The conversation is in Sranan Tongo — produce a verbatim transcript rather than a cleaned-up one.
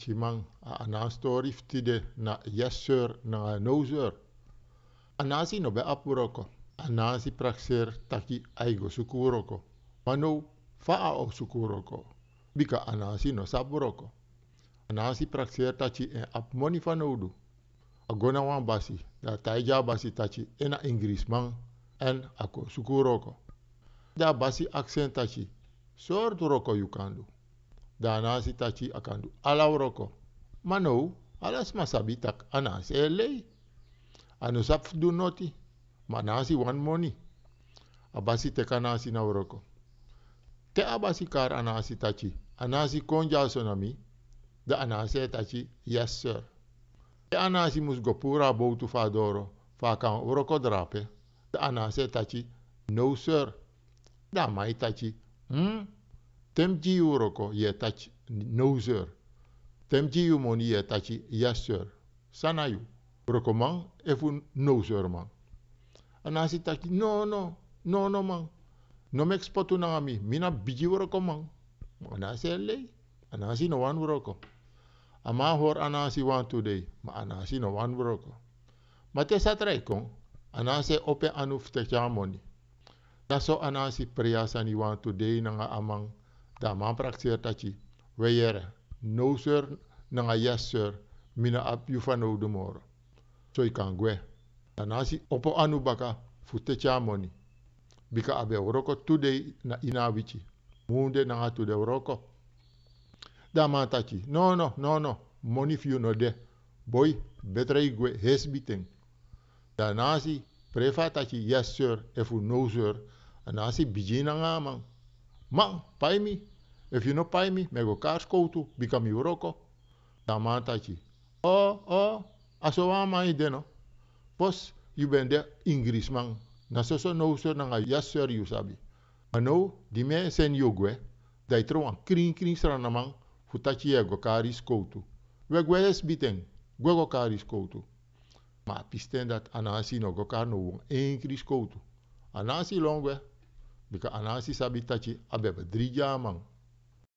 Timan, a Anansi tori fu tide na yes sir nanga no sir. Anansi no ben abi wroko. Anansi prakseri taki a e go suku wroko. Ma now, fa a o suku wroko? Bika Anansi no sabi wroko. Anansi prakseri taki en abi moni fanowdu. A go na wan basi, dan a taigi a basi taki en na Ingirisman, èn a kon suku wroko. Dan a basi aksi en taki: "Sortu wroko yu kan du?" Dan Anansi taki a kan du ala wroko. Ma now, ala sma sabi taki Anansi e lei. A no sabi fu du noti, ma Anansi wani moni. A basi teki Anansi na wroko. Te a basi kari Anansi taki: "Anansi, kon dyaso na mi." Dan Anansi e taki: "Yes sir." Te Anansi mus go puru a bowtu fu a doro fu a kan wroko drape, dan Anansi e taki: "No sir." Dan a man e taki: "Hmm? Te mi gi yu wroko, yu e taki no sir. Te mi gi yu moni, yu e taki yes sir. San na yu, wrokoman efu no sir man?" Anansi taki: "No, no, no, no man. No meki spotu nanga mi, mi na bigi wrokoman." Ma Anansi e lei. Anansi no wani wroko. A man hori Anansi wantu dei, ma Anansi no wani wroko. Ma te satra e kon, Anansi e opo en anu fu teki a moni. Dan so Anansi prei a sani wantu dei nanga a man, dan a man prakseri taki: "We yere, no sir nanga yes sir, mi no abi yu fanowdu moro. So yu kan gwe." Anansi opo anu baka fu teki a moni, bika a ben wroko tu dei na ini a wiki. Munde nanga tu de wroko. Dan a man taki: "No, no, no, no, moni fu yu no de. Boi, betre yu gwe hesbiten." Dan Anansi prei fu a taki yes sir efu no sir. Anansi bigin nanga a man: "Man, pai mi. Efu yu no pai mi, mi e go kari skowtu, bika mi wroko." Dan a man taki: "O, o, a so wan man yu de no? Fosi yu ben de Ingirisman, na soso no sir nanga yes sir yu sabi. Ma now, di mi e seni yu gwe, dan yu tron wan krinkrin sranaman fu taki yu e go kari skowtu. We gwe hesbiten, gwe go kari skowtu." Ma a pisten dati Anansi no go kari no wan enkri skowtu. Anansi lon gwe, bika Anansi sabi taki a ben bedrigi a man.